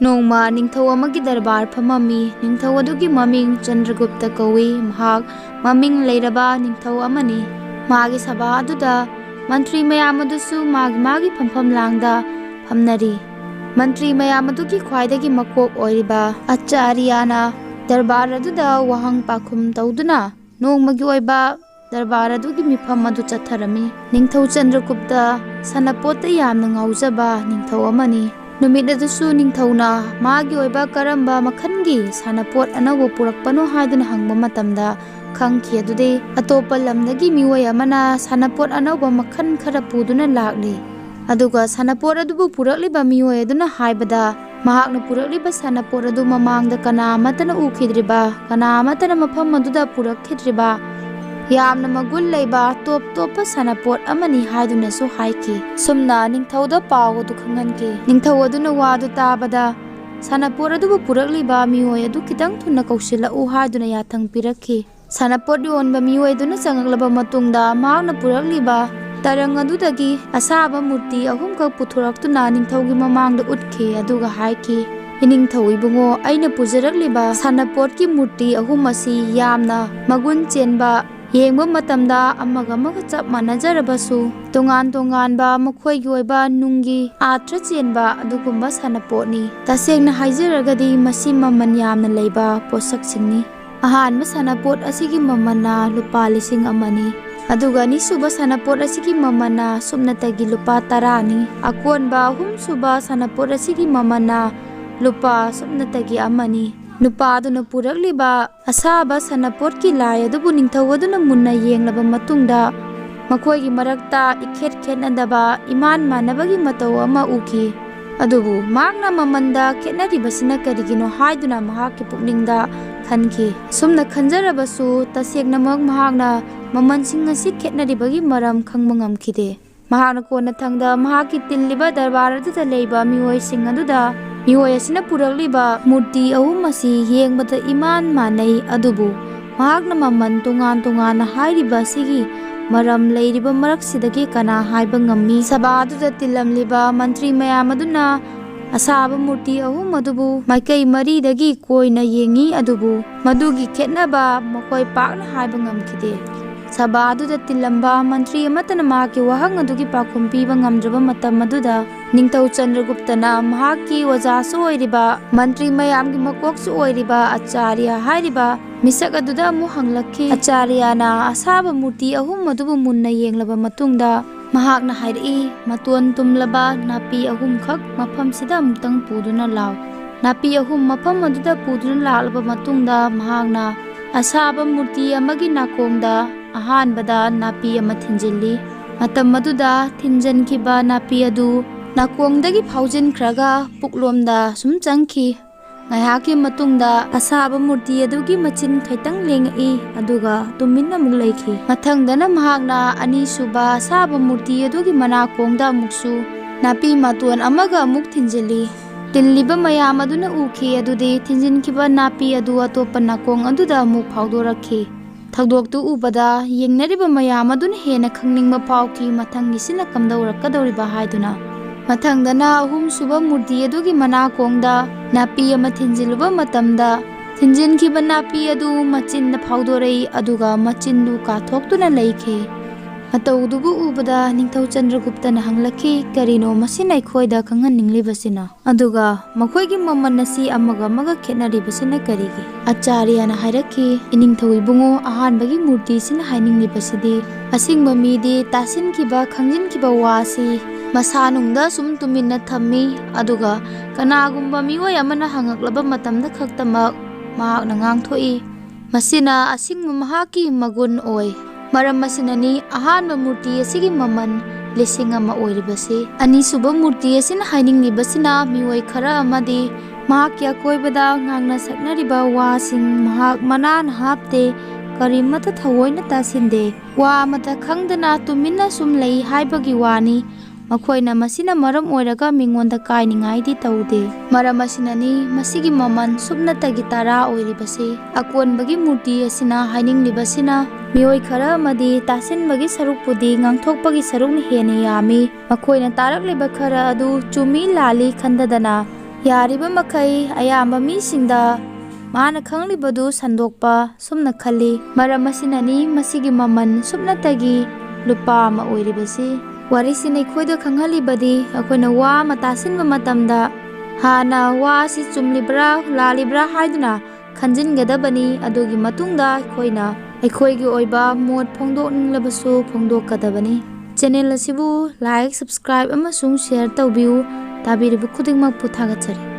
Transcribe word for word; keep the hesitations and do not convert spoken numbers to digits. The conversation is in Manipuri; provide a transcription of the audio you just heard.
ꯅꯣꯡꯃ ꯅꯤꯡꯊꯧ ꯑꯃꯒꯤ ꯗꯔꯕꯥꯔ ꯐꯝꯃꯝꯃꯤ꯫ ꯅꯤꯡꯊꯧ ꯑꯗꯨꯒꯤ ꯃꯃꯤꯡ ꯆꯟꯗ꯭ꯔꯒꯨꯞꯇ ꯀꯧꯏ꯫ ꯃꯍꯥꯛ ꯃꯃꯤꯡ ꯂꯩꯔꯕ ꯅꯤꯡꯊꯧ ꯑꯃꯅꯤ꯫ ꯃꯥꯒꯤ ꯁꯚꯥ ꯑꯗꯨꯗ ꯃꯟꯇ꯭ꯔꯤ ꯃꯌꯥꯝ ꯑꯗꯨꯁꯨ ꯃꯥꯒꯤ ꯃꯥꯒꯤ ꯐꯝꯐꯝ ꯂꯥꯡꯗ ꯐꯝꯅꯔꯤ꯫ ꯃꯟꯇ꯭ꯔꯤ ꯃꯌꯥꯝ ꯑꯗꯨꯒꯤ ꯈ꯭ꯋꯥꯏꯗꯒꯤ ꯃꯀꯣꯛ ꯑꯣꯏꯔꯤꯕ ꯑꯆꯥꯔꯤꯌꯥꯅ ꯗꯔꯕꯥꯔ ꯑꯗꯨꯗ ꯋꯥꯍꯪ ꯄꯥꯎꯈꯨꯝ ꯇꯧꯗꯨꯅ ꯅꯣꯡꯃꯒꯤ ꯑꯣꯏꯕ ꯗꯔꯕꯥꯔ ꯑꯗꯨꯒꯤ ꯃꯤꯐꯝ ꯑꯗꯨ ꯆꯠꯊꯔꯝꯃꯤ꯫ ꯅꯤꯡꯊꯧ ꯆꯟꯗ꯭ꯔꯒꯨꯞꯇ ꯁꯥꯟꯅꯄꯣꯠꯇ ꯌꯥꯝꯅ ꯉꯥꯎꯖꯕ ꯅꯤꯡꯊꯧ ꯑꯃꯅꯤ꯫ ꯅꯨꯃꯤꯠ ꯑꯗꯨꯁꯨ ꯅꯤꯡꯊꯧꯅ ꯃꯥꯒꯤ ꯑꯣꯏꯕ ꯀꯔꯝꯕ ꯃꯈꯜꯒꯤ ꯁꯥꯟꯅꯄꯣꯠ ꯑꯅꯧꯕ ꯄꯨꯔꯛꯄꯅꯣ ꯍꯥꯏꯗꯨꯅ ꯍꯪꯕ ꯃꯇꯝꯗ, ꯈꯪꯈꯤ ꯑꯗꯨꯗꯤ ꯑꯇꯣꯞꯄ ꯂꯝꯗꯒꯤ ꯃꯤꯑꯣꯏ ꯑꯃꯅ ꯁꯥꯟꯅꯄꯣꯠ ꯑꯅꯧꯕ ꯃꯈꯜ ꯈꯔ ꯄꯨꯗꯨꯅ ꯂꯥꯛꯂꯤ꯫ ꯑꯗꯨꯒ ꯁꯥꯟꯅꯄꯣꯠ ꯑꯗꯨꯕꯨ ꯄꯨꯔꯛꯂꯤꯕ ꯃꯤꯑꯣꯏ ꯑꯗꯨꯅ ꯍꯥꯏꯕꯗ, ꯃꯍꯥꯛꯅ ꯄꯨꯔꯛꯂꯤꯕ ꯁꯥꯟꯅꯄꯣꯠ ꯑꯗꯨ ꯃꯃꯥꯡꯗ ꯀꯅꯥ ꯑꯃꯠꯇꯅ ꯎꯈꯤꯗ꯭ꯔꯤꯕ, ꯀꯅꯥ ꯑꯃꯠꯇꯅ ꯃꯐꯝ ꯑꯗꯨꯗ ꯄꯨꯔꯛꯈꯤꯗ꯭ꯔꯤꯕ, ꯌꯥꯝꯅ ꯃꯒꯨꯟ ꯂꯩꯕ ꯇꯣꯞ ꯇꯣꯞꯄ ꯁꯥꯟꯅꯄꯣꯠ ꯑꯃꯅꯤ ꯍꯥꯏꯗꯨꯅꯁꯨ ꯍꯥꯏꯈꯤ꯫ ꯁꯨꯝꯅ ꯅꯤꯡꯊꯧꯗ ꯄꯥꯎ ꯑꯗꯨ ꯈꯪꯍꯟꯈꯤ꯫ ꯅꯤꯡꯊꯧ ꯑꯗꯨꯅ ꯋꯥꯗꯨ ꯇꯥꯕꯗ, ꯁꯥꯟꯅꯄꯣꯠ ꯑꯗꯨꯕꯨ ꯄꯨꯔꯛꯂꯤꯕ ꯃꯤꯑꯣꯏ ꯑꯗꯨ ꯈꯤꯇꯪ ꯊꯨꯅ ꯀꯧꯁꯤꯜꯂꯛꯎ ꯍꯥꯏꯗꯨꯅ ꯌꯥꯊꯪ ꯄꯤꯔꯛꯈꯤ꯫ ꯁꯥꯟꯅꯄꯣꯠ ꯌꯣꯟꯕ ꯃꯤꯑꯣꯏ ꯑꯗꯨꯅ ꯆꯪꯂꯛꯂꯕ ꯃꯇꯨꯡꯗ, ꯃꯍꯥꯛꯅ ꯄꯨꯔꯛꯂꯤꯕ ꯇꯔꯪ ꯑꯗꯨꯗꯒꯤ ꯑꯁꯥꯕ ꯃꯨꯔꯇꯤ ꯑꯍꯨꯝꯈꯛ ꯄꯨꯊꯣꯔꯛꯇꯨꯅ ꯅꯤꯡꯊꯧꯒꯤ ꯃꯃꯥꯡꯗ ꯎꯠꯈꯤ, ꯑꯗꯨꯒ ꯍꯥꯏꯈꯤ, "ꯏꯅꯤꯡꯊꯧ ꯏꯕꯨꯡꯉꯣ, ꯑꯩꯅ ꯄꯨꯖꯔꯛꯂꯤꯕ ꯁꯥꯟꯅꯄꯣꯠꯀꯤ ꯃꯨꯔꯇꯤ ꯑꯍꯨꯝ ꯑꯁꯤ ꯌꯥꯝꯅ ꯃꯒꯨꯟ ꯆꯦꯟꯕ, ꯌꯦꯡꯕ ꯃꯇꯝꯗ ꯑꯃꯒ ꯑꯃꯒ ꯆꯞ ꯃꯥꯟꯅꯖꯔꯕꯁꯨ, ꯇꯣꯉꯥꯟ ꯇꯣꯉꯥꯟꯕ ꯃꯈꯣꯏꯒꯤ ꯑꯣꯏꯕ ꯅꯨꯡꯒꯤ ꯑꯥꯔꯊ ꯆꯦꯟꯕ ꯑꯗꯨꯒꯨꯝꯕ ꯁꯥꯟꯅꯄꯣꯠꯅꯤ꯫ ꯇꯁꯦꯡꯅ ꯍꯥꯏꯖꯔꯒꯗꯤ, ꯃꯁꯤ ꯃꯃꯜ ꯌꯥꯝꯅ ꯂꯩꯕ ꯄꯣꯠꯁꯛꯁꯤꯡꯅꯤ꯫ ꯑꯍꯥꯟꯕ ꯁꯥꯟꯅꯄꯣꯠ ꯑꯁꯤꯒꯤ ꯃꯃꯜꯅ ꯂꯨꯄꯥ ꯂꯤꯁꯤꯡ ꯑꯃꯅꯤ, ꯑꯗꯨꯒ ꯑꯅꯤꯁꯨꯕ ꯁꯥꯟꯅꯄꯣꯠ ꯑꯁꯤꯒꯤ ꯃꯃꯜꯅ ꯁꯨꯞꯅꯇꯒꯤ ꯂꯨꯄꯥ ꯇꯔꯥꯅꯤ꯫ ꯑꯀꯣꯟꯕ ꯑꯍꯨꯝꯁꯨꯕ ꯁꯥꯟꯅꯄꯣꯠ ꯑꯁꯤꯒꯤ ꯃꯃꯜꯅ ꯂꯨꯄꯥ ꯁꯨꯞꯅꯇꯒꯤ ꯑꯃꯅꯤ꯫ ꯅꯨꯄꯥ ꯑꯗꯨꯅ ꯄꯨꯔꯛꯂꯤꯕ ꯑꯁꯥꯕ ꯁꯥꯟꯅꯄꯣꯠꯀꯤ ꯂꯥꯏ ꯑꯗꯨꯕꯨ ꯅꯤꯡꯊꯧ ꯑꯗꯨꯅ ꯃꯨꯟꯅ ꯌꯦꯡꯂꯕ ꯃꯇꯨꯡꯗ, ꯃꯈꯣꯏꯒꯤ ꯃꯔꯛꯇ ꯏꯈꯦꯠ ꯈꯦꯠꯅꯗꯕ, ꯏꯃꯥꯟ ꯃꯥꯟꯅꯕꯒꯤ ꯃꯇꯧ ꯑꯃ ꯎꯈꯤ꯫ ꯑꯗꯨꯕꯨ ꯃꯍꯥꯛꯅ ꯃꯃꯜꯗ ꯈꯦꯠꯅꯔꯤꯕꯁꯤꯅ ꯀꯔꯤꯒꯤꯅꯣ ꯍꯥꯏꯗꯨꯅ ꯃꯍꯥꯛꯀꯤ ꯄꯨꯛꯅꯤꯡꯗ ꯈꯟꯈꯤ꯫ ꯑꯁꯨꯝꯅ ꯈꯟꯖꯔꯕꯁꯨ, ꯇꯁꯦꯡꯅꯃꯛ ꯃꯍꯥꯛꯅ ꯃꯃꯜꯁꯤꯡ ꯑꯁꯤ ꯈꯦꯠꯅꯔꯤꯕꯒꯤ ꯃꯔꯝ ꯈꯪꯕ ꯉꯝꯈꯤꯗꯦ꯫ ꯃꯍꯥꯛꯅ ꯀꯣꯟꯅꯊꯪꯗ ꯃꯍꯥꯛꯀꯤ ꯇꯤꯜꯂꯤꯕ ꯗꯔꯕꯥꯔ ꯑꯗꯨꯗ ꯂꯩꯕ ꯃꯤꯑꯣꯏꯁꯤꯡ ꯑꯗꯨꯗ, "ꯃꯤꯑꯣꯏ ꯑꯁꯤꯅ ꯄꯨꯔꯛꯂꯤꯕ ꯃꯨꯔꯇꯤ ꯑꯍꯨꯝ ꯑꯁꯤ ꯌꯦꯡꯕꯗ ꯏꯃꯥꯟ ꯃꯥꯟꯅꯩ, ꯑꯗꯨꯕꯨ ꯃꯍꯥꯛꯅ ꯃꯃꯜ ꯇꯣꯉꯥꯟ ꯇꯣꯉꯥꯟꯅ ꯍꯥꯏꯔꯤꯕ ꯑꯁꯤꯒꯤ ꯃꯔꯝ ꯂꯩꯔꯤꯕ ꯃꯔꯛꯁꯤꯗꯒꯤ ꯀꯅꯥ ꯍꯥꯏꯕ ꯉꯝꯃꯤ?" ꯁꯚꯥ ꯑꯗꯨꯗ ꯇꯤꯜꯂꯝꯂꯤꯕ ꯃꯟꯇ꯭ꯔꯤ ꯃꯌꯥꯝ ꯑꯗꯨꯅ ꯑꯁꯥꯕ ꯃꯨꯔꯇꯤ ꯑꯍꯨꯝ ꯑꯗꯨꯕꯨ ꯃꯥꯏꯀꯩ ꯃꯔꯤꯗꯒꯤ ꯀꯣꯏꯅ ꯌꯦꯡꯉꯤ, ꯑꯗꯨꯕꯨ ꯃꯗꯨꯒꯤ ꯈꯦꯠꯅꯕ ꯃꯈꯣꯏ ꯄꯥꯛꯅ ꯍꯥꯏꯕ ꯉꯝꯈꯤꯗꯦ꯫ ꯁꯚꯥ ꯑꯗꯨꯗ ꯇꯤꯜꯂꯝꯕ ꯃꯟꯇ꯭ꯔꯤ ꯑꯃꯠꯇꯅ ꯃꯍꯥꯛꯀꯤ ꯋꯥꯍꯪ ꯑꯗꯨꯒꯤ ꯄꯥꯎꯈꯨꯝ ꯄꯤꯕ ꯉꯝꯗ꯭ꯔꯕ ꯃꯇꯝ ꯑꯗꯨꯗ, ꯅꯤꯡꯊꯧ ꯆꯟꯗ꯭ꯔꯒꯨꯞꯇꯅ ꯃꯍꯥꯛꯀꯤ ꯑꯣꯖꯥꯁꯨ ꯑꯣꯏꯔꯤꯕ, ꯃꯟꯇ꯭ꯔꯤ ꯃꯌꯥꯝꯒꯤ ꯃꯀꯣꯛꯁꯨ ꯑꯣꯏꯔꯤꯕ ꯑꯆꯥꯔꯌ ꯍꯥꯏꯔꯤꯕ ꯃꯤꯁꯛ ꯑꯗꯨꯗ ꯑꯃꯨꯛ ꯍꯪꯂꯛꯈꯤ꯫ ꯑꯆꯥꯔꯌꯅ ꯑꯁꯥꯕ ꯃꯨꯔꯇꯤ ꯑꯍꯨꯝ ꯑꯗꯨꯕꯨ ꯃꯨꯟꯅ ꯌꯦꯡꯂꯕ ꯃꯇꯨꯡꯗ, ꯃꯍꯥꯛꯅ ꯍꯥꯏꯔꯛꯏ, "ꯃꯇꯣꯟ ꯇꯨꯝꯂꯕ ꯅꯥꯄꯤ ꯑꯍꯨꯝꯈꯛ ꯃꯐꯝꯁꯤꯗ ꯑꯃꯨꯛꯇꯪ ꯄꯨꯗꯨꯅ ꯂꯥꯎ"꯫ ꯅꯥꯄꯤ ꯑꯍꯨꯝ ꯃꯐꯝ ꯑꯗꯨꯗ ꯄꯨꯗꯨꯅ ꯂꯥꯛꯂꯕ ꯃꯇꯨꯡꯗ, ꯃꯍꯥꯛꯅ ꯑꯁꯥꯕ ꯃꯨꯔꯇꯤ ꯑꯃꯒꯤ ꯅꯥꯀꯣꯡꯗ ꯑꯍꯥꯟꯕꯗ ꯅꯥꯄꯤ ꯑꯃ ꯊꯤꯟꯖꯤꯜꯂꯤ꯫ ꯃꯇꯝ ꯑꯗꯨꯗ ꯊꯤꯟꯖꯤꯟꯈꯤꯕ ꯅꯥꯄꯤ ꯑꯗꯨ ꯅꯥꯀꯣꯡꯗꯒꯤ ꯐꯥꯎꯖꯤꯟꯈ꯭ꯔꯒ ꯄꯨꯛꯂꯣꯝꯗ ꯁꯨꯝ ꯆꯪꯈꯤ꯫ ꯉꯥꯏꯍꯥꯛꯀꯤ ꯃꯇꯨꯡꯗ ꯑꯁꯥꯕ ꯃꯨꯔꯇꯤ ꯑꯗꯨꯒꯤ ꯃꯆꯤꯟ ꯈꯤꯇꯪ ꯂꯦꯡꯉꯛꯏ, ꯑꯗꯨꯒ ꯇꯨꯃꯤꯟꯅ ꯑꯃꯨꯛ ꯂꯩꯈꯤ꯫ ꯃꯊꯪꯗꯅ ꯃꯍꯥꯛꯅ ꯑꯅꯤꯁꯨꯕ ꯑꯁꯥꯕ ꯃꯨꯔꯇꯤ ꯑꯗꯨꯒꯤ ꯃꯅꯥꯀꯣꯡꯗ ꯑꯃꯨꯛꯁꯨ ꯅꯥꯄꯤ ꯃꯇꯣꯟ ꯑꯃꯒ ꯑꯃꯨꯛ ꯊꯤꯟꯖꯤꯜꯂꯤ꯫ ꯇꯤꯜꯂꯤꯕ ꯃꯌꯥꯝ ꯑꯗꯨꯅ ꯎꯈꯤ ꯑꯗꯨꯗꯤ ꯊꯤꯟꯖꯤꯟꯈꯤꯕ ꯅꯥꯄꯤ ꯑꯗꯨ ꯑꯇꯣꯞꯄ ꯅꯥꯀꯣꯡ ꯑꯗꯨꯗ ꯑꯃꯨꯛ ꯐꯥꯎꯗꯣꯔꯛꯈꯤ꯫ ꯊꯧꯗꯣꯛꯇꯨ ꯎꯕꯗ ꯌꯦꯡꯅꯔꯤꯕ ꯃꯌꯥꯝ ꯑꯗꯨꯅ ꯍꯦꯟꯅ ꯈꯪꯅꯤꯡꯕ ꯐꯥꯎꯈꯤ, ꯃꯊꯪꯒꯤꯁꯤꯅ ꯀꯝꯗꯧꯔꯛꯀꯗꯧꯔꯤꯕ ꯍꯥꯏꯗꯨꯅ꯫ ꯃꯊꯪꯗꯅ ꯑꯍꯨꯝꯁꯨꯕ ꯃꯨꯔꯇꯤ ꯑꯗꯨꯒꯤ ꯃꯅꯥꯀꯣꯡꯗ ꯅꯥꯄꯤ ꯑꯃ ꯊꯤꯟꯖꯤꯜꯂꯨꯕ ꯃꯇꯝꯗ, ꯊꯤꯟꯖꯤꯟꯈꯤꯕ ꯅꯥꯄꯤ ꯑꯗꯨ ꯃꯆꯤꯟꯗ ꯐꯥꯎꯗꯣꯔꯛꯏ, ꯑꯗꯨꯒ ꯃꯆꯤꯟꯗꯨ ꯀꯥꯊꯣꯛꯇꯨꯅ ꯂꯩꯈꯤ꯫ ꯃꯇꯧꯗꯨꯕꯨ ꯎꯕꯗ ꯅꯤꯡꯊꯧ ꯆꯟꯗ꯭ꯔꯒꯨꯞꯇꯅ ꯍꯪꯂꯛꯈꯤ, "ꯀꯔꯤꯅꯣ ꯃꯁꯤꯅ ꯑꯩꯈꯣꯏꯗ ꯈꯪꯍꯟꯅꯤꯡꯂꯤꯕꯁꯤꯅ? ꯑꯗꯨꯒ ꯃꯈꯣꯏꯒꯤ ꯃꯃꯜ ꯑꯁꯤ ꯑꯃꯒ ꯑꯃꯒ ꯈꯦꯠꯅꯔꯤꯕꯁꯤꯅ ꯀꯔꯤꯒꯤ?" ꯑꯆꯥꯔꯌꯅ ꯍꯥꯏꯔꯛꯈꯤ, "ꯏꯅꯤꯡꯊꯧ ꯏꯕꯨꯡꯉꯣ, ꯑꯍꯥꯟꯕꯒꯤ ꯃꯨꯔꯇꯤꯁꯤꯅ ꯍꯥꯏꯅꯤꯡꯂꯤꯕꯁꯤꯗꯤ ꯑꯁꯤꯡꯕ ꯃꯤꯗꯤ ꯇꯥꯁꯤꯟꯈꯤꯕ, ꯈꯪꯖꯤꯟꯈꯤꯕ ꯋꯥ ꯑꯁꯤ ꯃꯁꯥꯅꯨꯡꯗ ꯁꯨꯝ ꯇꯨꯃꯤꯟꯅ ꯊꯝꯃꯤ, ꯑꯗꯨꯒ ꯀꯅꯥꯒꯨꯝꯕ ꯃꯤꯑꯣꯏ ꯑꯃꯅ ꯍꯪꯉꯛꯂꯕ ꯃꯇꯝꯗ ꯈꯛꯇꯃꯛ ꯃꯍꯥꯛꯅ ꯉꯥꯡꯊꯣꯛꯏ꯫ ꯃꯁꯤꯅ ꯑꯁꯤꯡꯕ ꯃꯍꯥꯛꯀꯤ ꯃꯒꯨꯟ ꯑꯣꯏ꯫ ꯃꯔꯝ ꯑꯁꯤꯅꯅꯤ ꯑꯍꯥꯟꯕ ꯃꯨꯔꯇꯤ ꯑꯁꯤꯒꯤ ꯃꯃꯜ ꯂꯤꯁꯤꯡ ꯑꯃ ꯑꯣꯏꯔꯤꯕꯁꯤ꯫ ꯑꯅꯤꯁꯨꯕ ꯃꯨꯔꯇꯤ ꯑꯁꯤꯅ ꯍꯥꯏꯅꯤꯡꯂꯤꯕꯁꯤꯅ ꯃꯤꯑꯣꯏ ꯈꯔ ꯑꯃꯗꯤ ꯃꯍꯥꯛꯀꯤ ꯑꯀꯣꯏꯕꯗ ꯉꯥꯡꯅ ꯁꯛꯅꯔꯤꯕ ꯋꯥꯁꯤꯡ ꯃꯍꯥꯛ ꯃꯅꯥꯅ ꯍꯥꯞꯇꯦ, ꯀꯔꯤꯃꯠꯇ ꯊꯑꯣꯏꯅ ꯇꯥꯁꯤꯟꯗꯦ, ꯋꯥ ꯑꯃꯠꯇ ꯈꯪꯗꯅ ꯇꯨꯃꯤꯟꯅ ꯁꯨꯝ ꯂꯩ ꯍꯥꯏꯕꯒꯤ ꯋꯥꯅꯤ꯫ ꯃꯈꯣꯏꯅ ꯃꯁꯤꯅ ꯃꯔꯝ ꯑꯣꯏꯔꯒ ꯃꯤꯉꯣꯟꯗ ꯀꯥꯏꯅꯤꯡꯉꯥꯏꯗꯤ ꯇꯧꯗꯦ꯫ ꯃꯔꯝ ꯑꯁꯤꯅꯅꯤ ꯃꯁꯤꯒꯤ ꯃꯃꯜ ꯁꯨꯞꯅꯇꯒꯤ ꯇꯔꯥ ꯑꯣꯏꯔꯤꯕꯁꯤ꯫ ꯑꯀꯣꯟꯕꯒꯤ ꯃꯨꯔꯇꯤ ꯑꯁꯤꯅ ꯍꯥꯏꯅꯤꯡꯂꯤꯕꯁꯤꯅ ꯃꯤꯑꯣꯏ ꯈꯔ ꯑꯃꯗꯤ ꯇꯥꯁꯤꯟꯕꯒꯤ ꯁꯔꯨꯛꯄꯨꯗꯤ ꯉꯥꯡꯊꯣꯛꯄꯒꯤ ꯁꯔꯨꯛꯅ ꯍꯦꯟꯅ ꯌꯥꯝꯃꯤ꯫ ꯃꯈꯣꯏꯅ ꯇꯥꯔꯛꯂꯤꯕ ꯈꯔ ꯑꯗꯨ ꯆꯨꯝꯃꯤ ꯂꯥꯜꯂꯤ ꯈꯟꯗꯗꯅ, ꯌꯥꯔꯤꯕ ꯃꯈꯩ ꯑꯌꯥꯝꯕ ꯃꯤꯁꯤꯡꯗ ꯃꯥꯅ ꯈꯪꯂꯤꯕꯗꯨ ꯁꯟꯗꯣꯛꯄ ꯁꯨꯝꯅ ꯈꯜꯂꯤ꯫ ꯃꯔꯝ ꯑꯁꯤꯅꯅꯤ ꯃꯁꯤꯒꯤ ꯃꯃꯜ ꯁꯨꯞꯅꯇꯒꯤ ꯂꯨꯄꯥ ꯑꯃ ꯑꯣꯏꯔꯤꯕꯁꯤ꯫ ꯋꯥꯔꯤꯁꯤꯅ ꯑꯩꯈꯣꯏꯗ ꯈꯪꯍꯜꯂꯤꯕꯗꯤ, ꯑꯩꯈꯣꯏꯅ ꯋꯥ ꯑꯃ ꯇꯥꯁꯤꯟꯕ ꯃꯇꯝꯗ ꯍꯥꯟꯅ ꯋꯥ ꯑꯁꯤ ꯆꯨꯝꯂꯤꯕ꯭ꯔꯥ ꯂꯥꯜꯂꯤꯕ꯭ꯔꯥ ꯍꯥꯏꯗꯨꯅ ꯈꯟꯖꯤꯟꯒꯗꯕꯅꯤ꯫ ꯑꯗꯨꯒꯤ ꯃꯇꯨꯡꯗ ꯑꯩꯈꯣꯏꯅ ꯑꯩꯈꯣꯏꯒꯤ ꯑꯣꯏꯕ ꯃꯣꯠ ꯐꯣꯡꯗꯣꯛꯅꯤꯡꯂꯕꯁꯨ ꯐꯣꯡꯗꯣꯛꯀꯗꯕꯅꯤ꯫ ꯆꯦꯅꯦꯜ ꯑꯁꯤꯕꯨ like, subscribe ꯑꯃꯁꯨꯡ share ꯇꯧꯕꯤꯌꯨ꯫ ꯇꯥꯕꯤꯔꯤꯕ ꯈꯨꯗꯤꯡꯃꯛꯄꯨ ꯊꯥꯒꯠꯆꯔꯤ꯫